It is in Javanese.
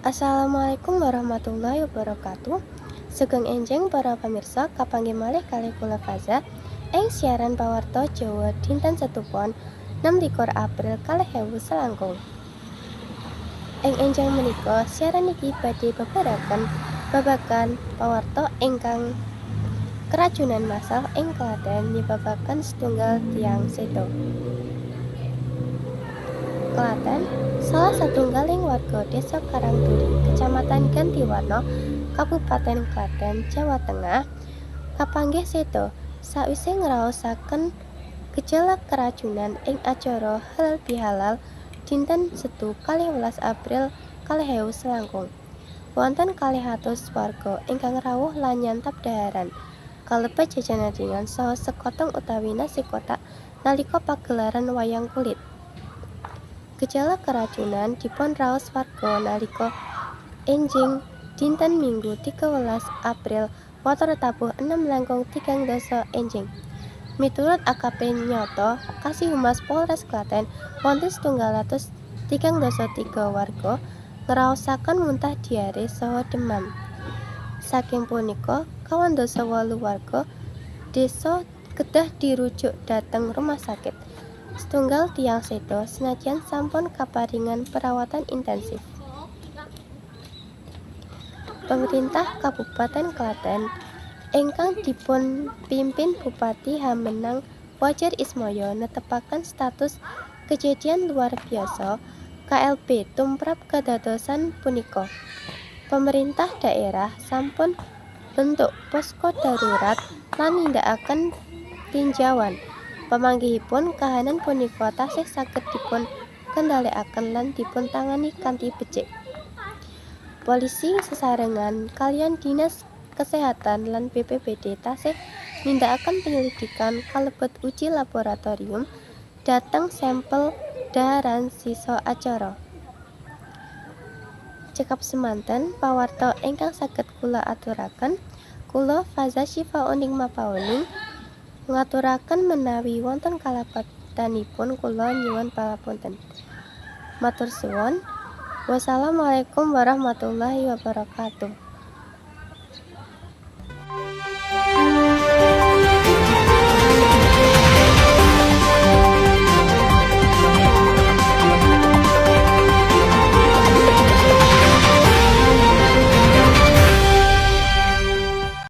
Assalamualaikum warahmatullahi wabarakatuh. Sugeng enjing para pamirsa, kapanggih malih kalih kula Faza ing siaran Pawarta Jawa dinten Setu Pon 26 April 2021. Ing enjang menika siaran iki badhe babaraken babagan pawarta ingkang keracunan massal ing Klaten nyebabaken setunggal tiyang seda. Klaten, salah satunggaling warga Desa Karangturi, Kecamatan Gantiwarno, Kabupaten Klaten, Jawa Tengah, kapanggih seda sawise ngraosaken gejala keracunan ing acara Halal Bihalal dinten Setu 12 April 2021. Wonten 200 warga ingkang rawuh lan nyantap dhaharan kalebet jajanan ringan saha sekoteng utawi nasi kotak nalika pagelaran wayang kulit. Gejala keracunan dipunraos warga nalika enjing dinten Minggu 13 April watara tabuh 6.30 enjing. Miturut AKP Nyoto, Kasi Humas Polres Klaten, wonten 133 warga ngraosaken muntah diare saha demam. Saking punika 88 warga desa kedah dirujuk dhateng rumah sakit. Setunggal tiyang seda senajan sampun kaparingan perawatan intensif. Pemerintah Kabupaten Klaten ingkang dipunpimpin Bupati Hamenang Wajar Ismaya netepaken status kejadian luar biasa KLB tumrap kadadosan punika. Pemerintah daerah sampun bentuk posko darurat lan nindakaken tinjauan. Pamanggihipun kahanan punika tasih saged dipun kendhalikaken lan dipuntangani kanthi becik. Polisi sesarengan kaliyan Dinas Kesehatan lan BPBD tasih nindakaken penyelidikan kalebet uji laboratorium dhateng sampel dhaharan sisa acara. Cekap semanten pawarta ingkang saged kula aturaken. Kula Faza Syifa Uning Mapauning ngaturaken menawi wonten kalepatanipun kula nyuwun pangapunten. Matur suwun. Wassalamualaikum warahmatullahi wabarakatuh.